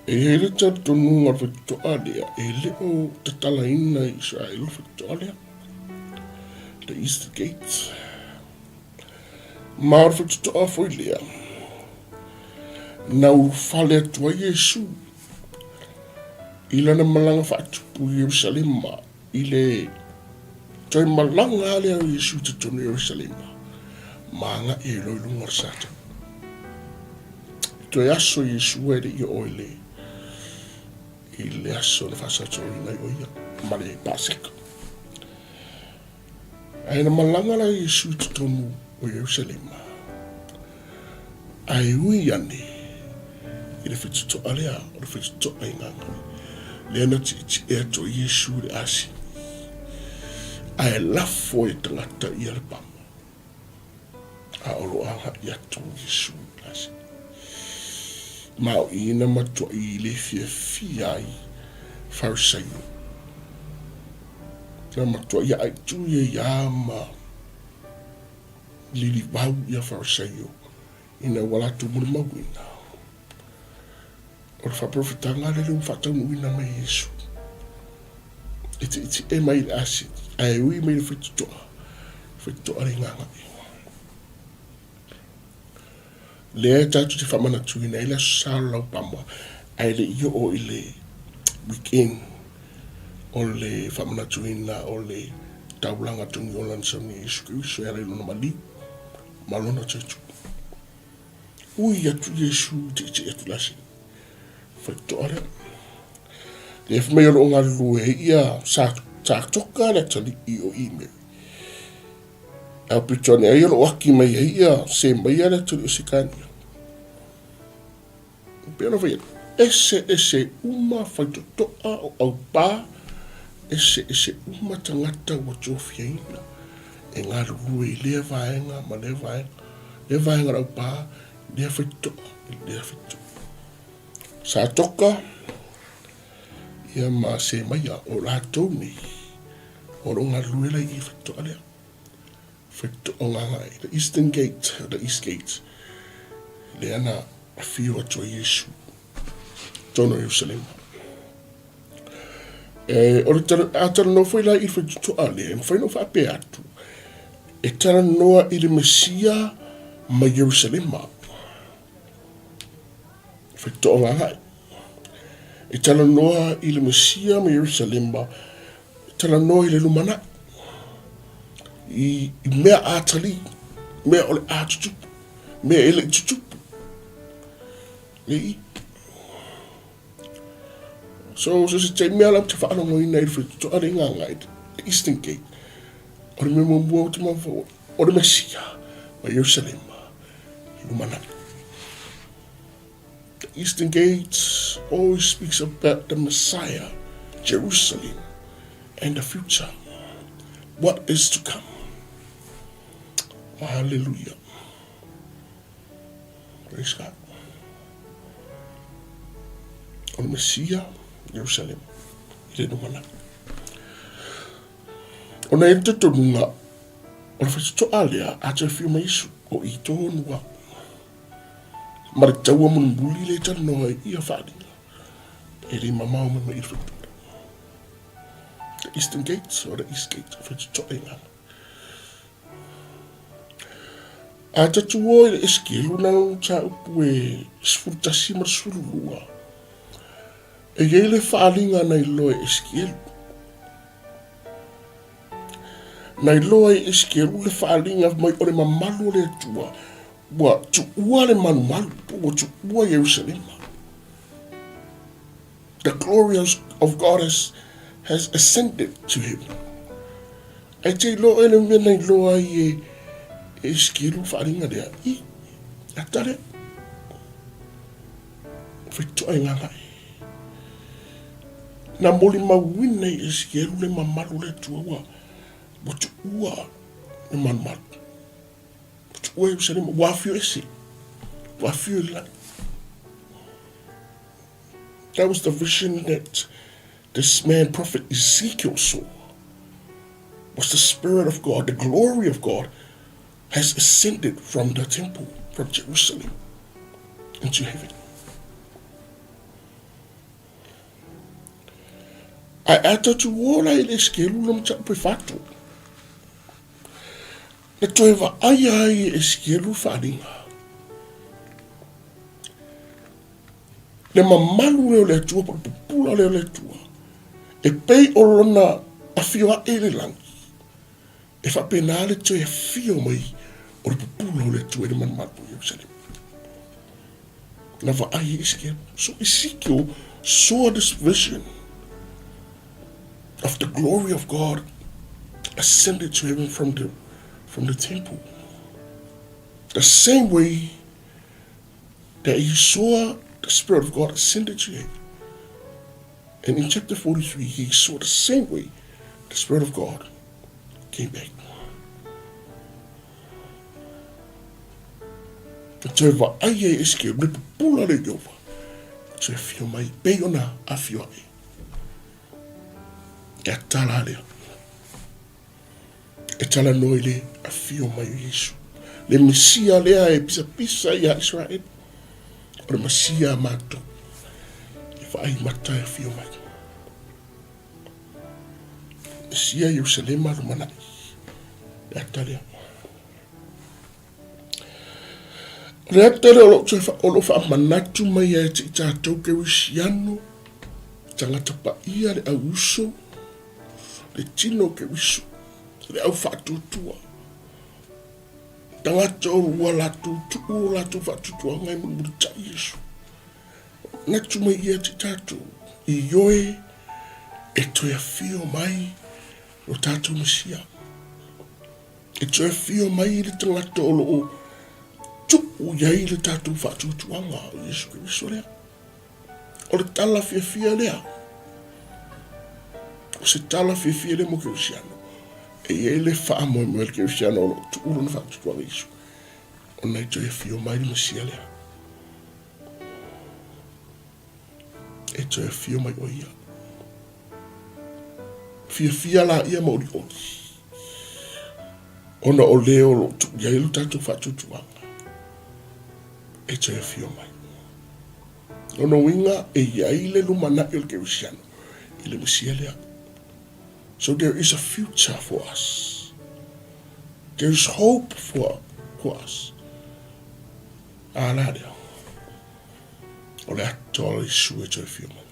E i ai le talitonuga o le faitotoa lea, e le o tatalaina i Israel le faitotoa lea. The East Gate. Ma o le faitotoa foi lea, na ulufale atu ai Iesu i lana malaga faatupu i Ierusalema i le toe malaga lava lea o Iesu i totonu o Ierusalema, ma agai ai loa i luga o le Satani. Toe aso Iesu e le i oo i le i le aso na faasaosaoina ai o ia ma le Paseka. Ae na malaga la Iesu i totonu o Ierusalema, ae ui ane i le faitotoa lea, o le faitotoa i Gagae, lea na tietie atu ai Iesu i le asini, ae lafo e tagata ia le pamo, a o lo o agai atu Iesu i le asini. Ma o i na matuai le fiafia ai Farisaio. Na matuai aaitu ia ia ma lilivau ia Farisaio ina ua latou molimauina. O le faaporofetaga lea ua faataunuuina mai e Iesu. E tietie mai i le asini, ae ui mai i le faitotoa, faitotoa le gagae. Lea e tatou te faamanatuina ai le Aso Sa o le Laupama. Ae le i oo i le weekend o le faamanatuina o le taulaga togiola na saunia e Iesu Keriso e ala i lona maliu ma lona toe tupu. Ui atu Iesu i teitei atu la se faitotoa lea. Lea fai mai o lo o galulue ai ia sa sa toka le atalii o Imeri. Ae pito ane ai o lo o aki mai ai ia Semaia le atalii o Sekania. E pei ona fai atu, eseese uma faitotoa o aupā, eseese uma tagata ua tofiaina e galulue i lea vaega ma lea vaega, lea vaega o le aupā, lea faitotoa i lea faitotoa. Satoka ia ma Semaia o latou nei o lo o galulue la i faitotoa lea. Faitotoa-gagae, the eastern gate, the east gate, lea na afio atu ai Iesu i totonu o Ierusalema. E, o le tala, a talanoa foi la i le faitotoa lea, e mafai ona ou faapea atu, e talanoa i le Mesia mai Ierusalema. Faitotoa-gagae. E talanoa i le Mesia mai Ierusalema, Talanoa i le lumanai, i mea atali, mea o le a tutupu, mea e le i tutupu. Nei. So, so se taimi ala te whaalogoina i le whaitotoa le nganga i the Eastern Gate. O le mea muamua o te mawawa, o le Mesia, ma Yerusalema, i lumanai. The Eastern Gate always speaks about the Messiah, Jerusalem, and the future. What is to come. Hallelujah. Praise God. O le Mesia, Jerusalem, i le lumanai. Ona e le talitonuga, o le faitotoa lea a toe afio mai Iesu, o i tonu lava. Ma le taua mulimuli lea e talanoa ai ia faaaliga, e le mamao mai ma i le faitotoa. The Eastern Gates or the East Gate, faitotoa i lalo. A tatu o i le Esekielu na lona mataupu e 11 ma le 12, e i ai le faaaliga na iloa e Esekielu. Na iloa e Esekielu le faaaliga mai o le mamalu o le Atua ua tuua le malumalu, po ua tuua Ierusalema. The glory of God has ascended to heaven. Ae te iloa oe le mea na iloa ai e Esekielu le faaaliga lea, i, ata lea. Faitotoa i gagae. Na molimauina i Esekielu le mamalu o le Atua ua, ua tuua le malumalu. Ua tuua Ierusalema, ua afio ese, ua afio i le lagi. That was the vision that this man, prophet Ezekiel, saw. Was the Spirit of God, the glory of God, has ascended from the temple, from Jerusalem, into heaven. Ae a tatu ola i le Esekielu la mataupu e fato. Na toe vaaia ai e Esekielu faaaliga. Le mamalu lea o le Atua po o le pupula lea o le Atua e pei o lona afio ae i le lagi. E faapena le toe afio mai o le pupula o le Atua i le malumalu o Ierusalema. Na vaai e Esekielu. So Ezekiel saw this vision of the glory of God ascended to heaven from the temple. The same way that he saw the Spirit of God ascended to heaven. And in chapter 43, he saw the same way the Spirit of God came back. E toe vaai ai Esekielu le pupula le Ieova, e toe afio mai pei ona afio ae. E atala lea. E talanoa i le afio mai o Iesu. Le Mesia lea e pisapisa ia Israel. O le Masia a matou. E vaai mata e afio mai. Mesia Ierusalema lumanai. E ata lea. O le ata lea o loo toe o loo faamanatu mai ia te i tatou Kerisiano, tagata paia, le au uso, le tino o Keriso, le au faatuatua, tagata o ua latou tuu o latou faatuatuaga e mulimulitai Iesu. Manatu mai ia te i tatou, ioe e toe afio mai lo tatou Mesia. E toe afio mai le tagata o lo o tuu i ai le tatou faatuatuaga o Iesu Keriso lea. O le tala fiafia lea. O se tala fiafia lea mo Kerisiano. E i ai le faamoemoe o le Kerisiano o lo o tuu lona faatuatuaga i Iesu, ona e toe afio mai le Mesia lea. E toe afio mai o ia. Fiafia la ia ma olioli. Ona o le o lo o tuu i ai lo tatou faatuatuaga. E toe afio mai. Lona uiga e i ai le lumanai o le Kerisiano i le Mesia lea. So there is a future for us. There is hope for, for us. A la lea. O le ato a Iesu e toe afio mai.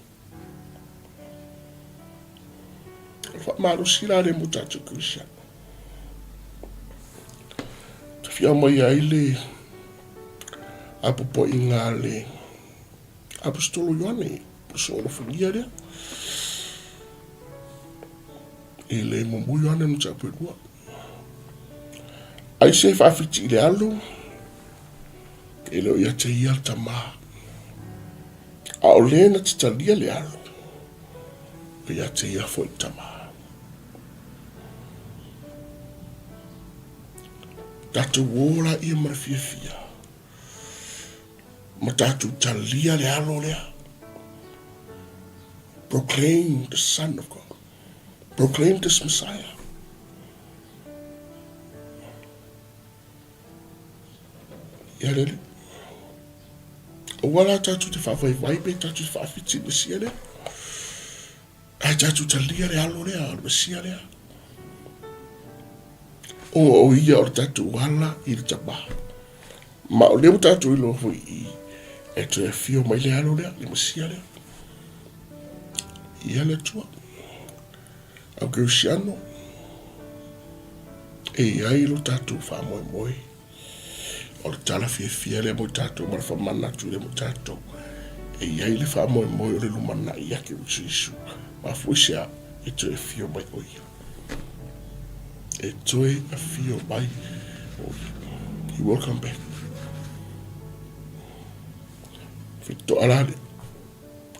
O le faamalosi la lea mo tatou Kerisiano. Te fia mai ai le apopoiga a le Aposetolo Ioane, o soolofagia lea. I le mumu Ioane no taupu e lua. Ai se faawhiti i le alo, e leo ia te ia le tamā. A o le na te talia le alo, o ia te ia foi le tamā. Tatou o laia ma le fiafia, ma tatou talia le alo lea. Proclaim the Son of God. Proclaim this Messiah. Ia le Alii. Aua la tatou te faavaivai pe tatou te faawhiti i le Mesia lea. Ae tatou talia le alo lea, o le Mesia lea. O o ia o le tatou ala i le Tamā. Ma o lea ua tatou iloa foi i e toe afio mai le alo lea, le Mesia lea. Ia le Atua. Au Kerisiano, e i ai lo tatou faamoemoe. O le tala fiafia lea mo i tatou ma le faamanatu lea mo i tatou. E i ai le faamoemoe o le lumanai ia Keriso Iesu. Mafua i se a? E toe afio mai o ia. E toe afio mai o ia. He will come back. Faitotoa la lea.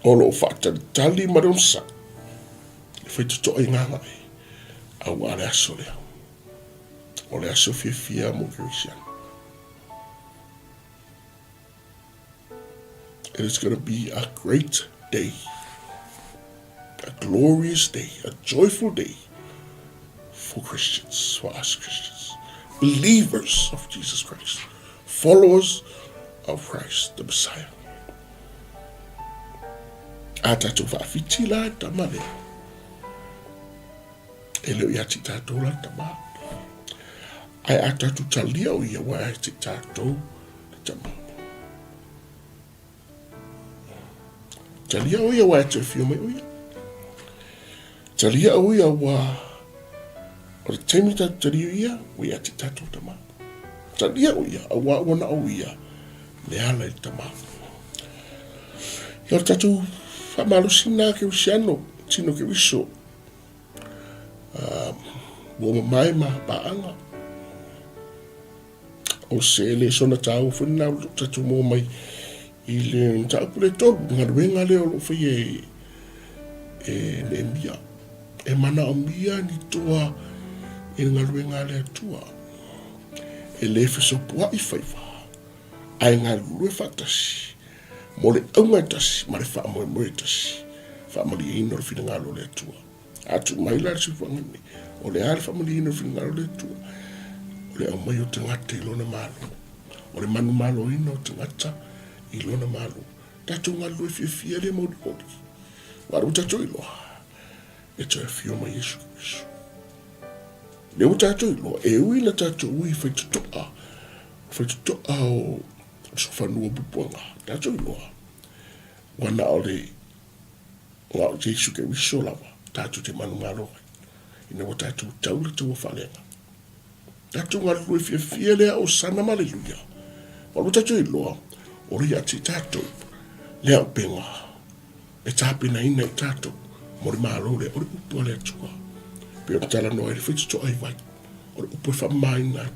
O lo o faatalitali ma le onosai. E faitotoa i gagae aua le aso lea. O le aso fiafia mo Kerisiano. It is going to be a great day, a glorious day, a joyful day for Christians, for us Christians, believers of Jesus Christ, followers of Christ, the Messiah. A tatou faawhiti la tama lea. E leo ia te tatou la tama. Ae a tatou talia o ia wa e te tatou le tama. Talia o ia wa e te whio mai o ia. Talia o ia wa o le taimi tatou talia ia, wa ia te tatou tama. Talia o ia, a wa ua na o ia, le ala i le tama. Ia o le tatou faamalosi na Kerisiano, tino Keriso, ua mamae ma paaga. O se lesona tāua foi lena o tatou maua mai i le mataupu le tolu, galuega lea o lo o faia e, e Neemia. E manaomia ni toa i le galuega a le Atua. E le fesopoai faiva, ae galulue faatasi mo le auga e tasi ma le faamoemoe e tasi, faamalieina o le finagalo o le Atua. A tuu mai la le siufaga lenei, o le a le faamalieina o le finagalo o le Atua? O le aumai o tagata i lona Malo. O le manumaloina o tagata i lona Malo. Tatou galulue fiafia lea ma olioli. Aua ua tatou iloa, e toe afio mai Iesu Keriso. Lea ua tatou iloa, e ui na tatou ui faitotoa, faitotoa o O le sofanua pupuaga, tatou iloa, ua na o le na o Iesu Keriso lava tatou te manumalo ai, ina ua tatou tau le taua faaleagaga. Tatou galulue fiafia lea Osana ma Aleluia. Ua lua tatou iloa, o le ia te tatou le auupega e tapenaina i tatou mo le Malo lea, o le upu a le Atua. Pei ona talanoa ai le faitotoa i vai, o le upu e faamamaina ai.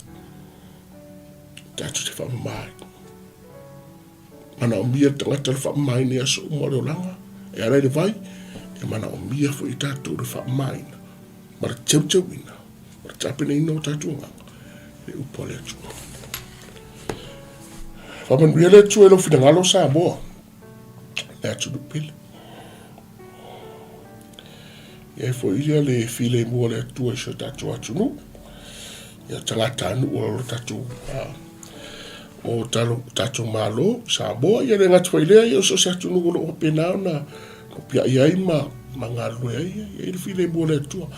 Tatou te faamama ai. Manaomia le tagata le faamamaina i aso uma o le olaga, e ala i le vai, e manaomia foi e tatou le faamamaina ma le teuteuina ma le tapenaina o tatou agaga i le upu a le Atua. Faamanuia le Atua i lou finagalo Samoa, le atunuu pele. I ai foi ia le filemu a le Atua i si o tatou atunuu, ia tagatanuu o lo tatou o tatou Malo, Samoa, ia le gata foi i lea, ia o so o se atunuu o lo o faapena ona nopiai ai ma galulue ai, ia i ai le filemu o le Atua.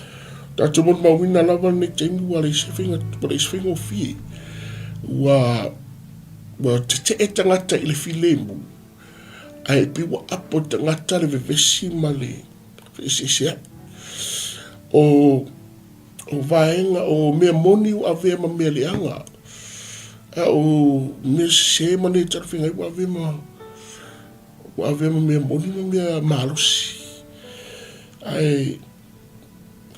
Tatou molimauina lava lenei taimi ua leai se faiga, ua leai se faigofie. Ua ua tetee tagata i le filemu, ae pei ua apo i tagata le vevesi ma le feeseeseai. O o vaega, o mea moni ua avea ma mea leaga, a o mea sese ma le talafeagai ua avea ma, ua avea ma mea moni ma mea malosi. Ae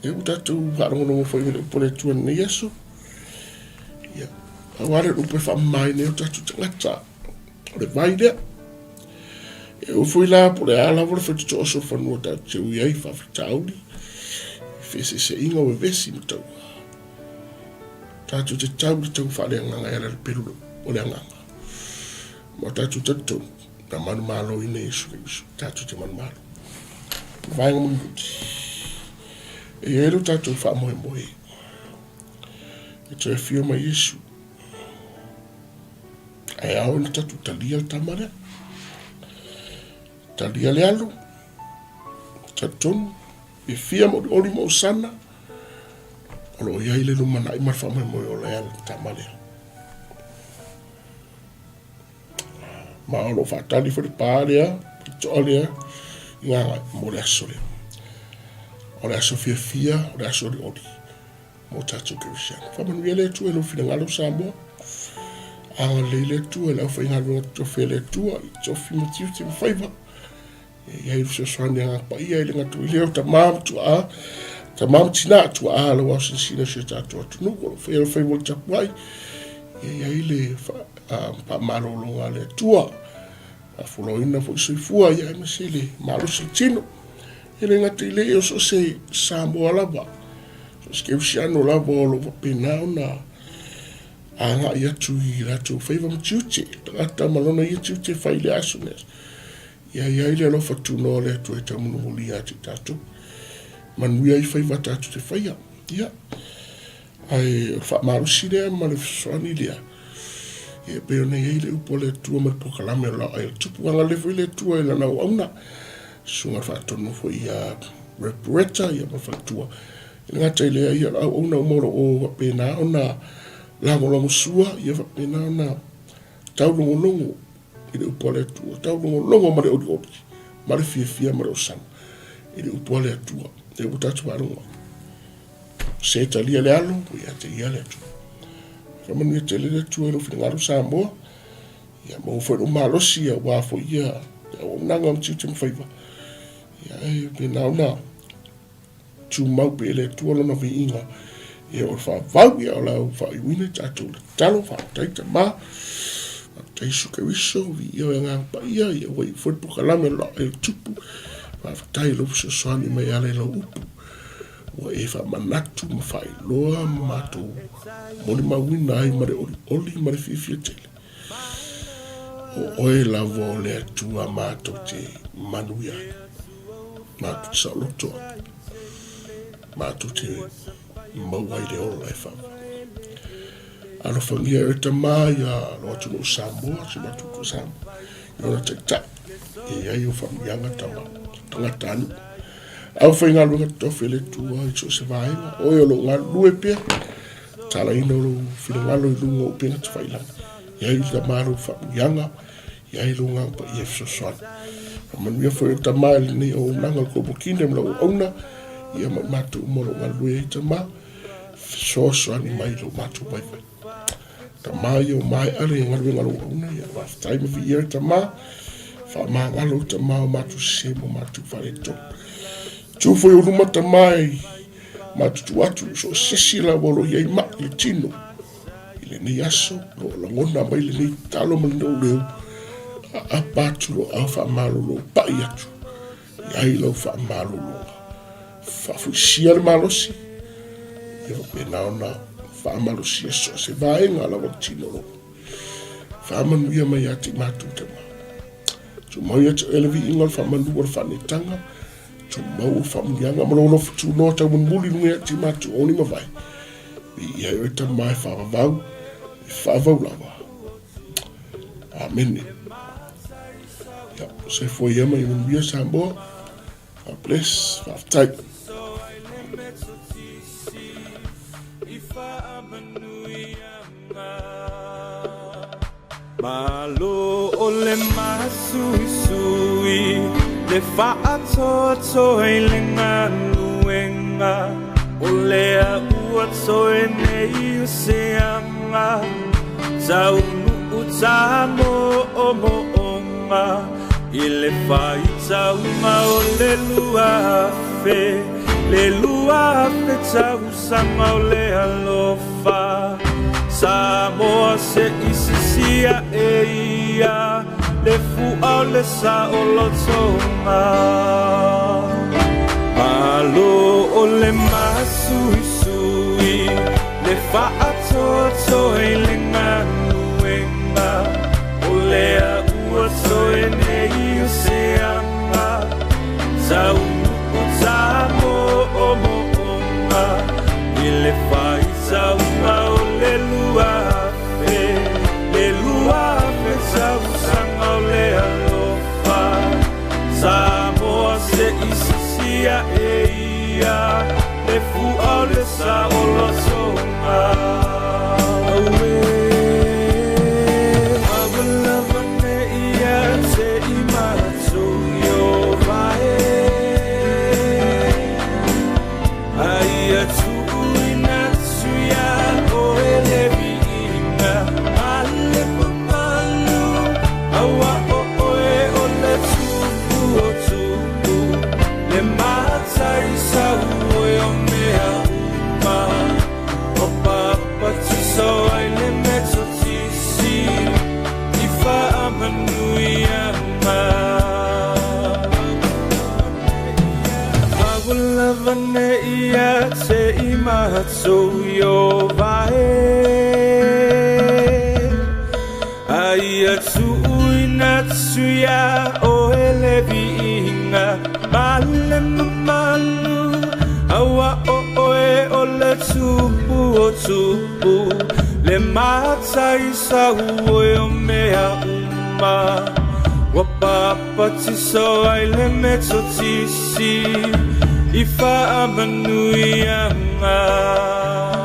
e ua tatou faalogologo foi i le upu a le Atua i lenei aso. Ia, pau lava lea o le upu e faamama ai o tatou tagata, o le vai lea. E ui foi la po o le a lava le faitotoa o solofanua tatou te ui ai i faafitauli, feeseeseaiga o vevesi ma tauā. Tatou te tau i le tau faaleagaga e ala i le pelu o le agaga. Ma o tatou talitonu, na manumaloina Iesu Keriso, tatou te manumalo. Vaega mulimuli, e i ai lo tatou faamoemoe e toe afio mai Iesu. Ae ao ona tatou talia le tama lea. Talia le alo, talitonu, fiafia ma olioli ma osana, o lo o i ai le lumanai ma le faamoemoe o le tama lea. Ma o lo o faatali foi le pa lea, le toa lea, i Gagae mo le aso lea. O le aso fiafia, o le aso olioli mo tatou kerisiano. Faamanuia le Atua i lou finagalo Samoa. Agalelei le Atua i le aufaigaluega totofi a le Atua i tofi ma tiute ma faiva. E i ai le fesoasoani a Agaga Paia i le gata i lea o tama ma tuaa, tama ma tina, tuaa lau aosinasina o si o tatou atunuu o lo o faia le faiva o le tapuai. E i ai le faamalologa a le Atua. Faafoloina foi soifua ia aemaise le malosi o le tino. E le gata i lea, o so o se Samoa lava, so o se Kerisiano lava o lo o faapena ona agai atu i latou faiva ma tiute, tagata ma lona ia tiute e fai i le aso ma le aso. Ia i ai le alofa tunoa o le Atua e taumolimoli ia te tatou. Manuia ai faiva tatou te faia. Ia, ae o le faamalosi lea ma le fesoasoani lea, ia pei ona i ai le upu a le Atua ma le polokalame o laoai o le Tupu. Agalelei foi le Atua i lana auauna, susuga i le faatonu foi ia Rev Bretta ia ma le faletua. E le gata i lea, ia o le auauna uma o lo o faapena ona lagolagosua, ia faapena ona taulogologo i le upu a le Atua, taulogologo ma le olioli, ma le fiafia ma le osana i le upu a le Atua. Lea ua tatou faalogo atu. Se talia le alo, ua ia te ia le Atua. Faamanuia tele le Atua i lou finagalo Samoa. Ia maua foi lou malosi aua foi ia le auaunaga ma tiute ma faiva. Ia e faapena ona tumau pea e le Atua lona viiga. Ia o le faavau, ia o lau faaiuina i tatou le tatalo, faafetai Tama, faafetai Iesu Keriso, viia oe Agaga Paia, ia ua iu foi le polokalame o le Tupu, faafetai i lou fesoasoani mai e ala i lau upu. Ua e faamanatu ma faailoa ma matou molimauina ai ma le olioli ma le fiafia tele. O oe lava o le Atua matou te manuia ai, matou te saoloto ai, matou te maua ai le ola e faavavau. Alofagia e oe Tama ia lo atunuu Samoa, si o matou atunuu Samoa, i lona taitai, e i ai o faamanuiaga Tama, tagatanuu. Aufaigaluega totofi a le Atua i so o se vaega, oe o lo o galulue pea, talaina o lou finagalo i luga o upega tafailagi. I ai le Tama lou faamanuiaga, i ai lou Agaga Paia e fesoasoani. Faamanuia foi o Tama i lenei auaunaga o le Global Kingdom, lau auauna, ia ma i matou uma o lo o galulue ai Tama, fesoasoani mai i lo matou vaivai. Tama ia o maea le galuega a lou auauna, ia faafetai ma viia le Tama, faamagalo le Tama o matou sese ma matou faaletonu. Tu foi o luma Tama i matutu atu so o se isi lava o lo o i ai mai le tino i lenei aso, o lo o lagona mai lenei tatalo ma lenei leo, aapa atu lo ao faamalolo pai atu i ai lau faamalologa. Faafoisia le malosi, ia faapena ona faamalosia so o se vaega lava o le tino o lo o faamanuia mai ia te i matou Tama. Tumau ia te oe le viiga o le faamanu o le faanetaga, tumau o faamanuiaga ma lou alofa tunoa taumolimoli i luga ia te i matou o ni mavae. Viia ai oe Tama e faavavau, e faavavau lava. Amene. Ia, soifua ia ma ia manuia Samoa. God bless. Faafetai. Malo o le masuisui le faatoatoa i le galuega o lea ua toe nei o se aga taunuu tamoomooga i le faitauga o le 2000 le 2000 tausaga o le alofa Samoa se i sisia e ia le fua o le saolotoga. Malo o le masuisui le faatoatoa i le galuega o lea ua toe nei o se aga taunuu tamoomooga i le faitauga o le 2000 le 2000 tausaga o le alofa Samoa se i sisia e ia le fua o le saolotoga. Auē, lava ne ia te i matou i o vae. Aia tuuina atu ia oe le viiga ma le mamalu, aua o oe o le tupu o tupu, le matai sau oe o mea uma. O papatiso ai le metotisi i faamanuiaga. Lava ne ia te i matou i o vae. Aia tuuina atu ia oe le viiga ma le mamalu, aua o oe o le tupu o tupu, le matai sau oe o mea uma. Ua papatiso ai le metotisi i faamanuiaga.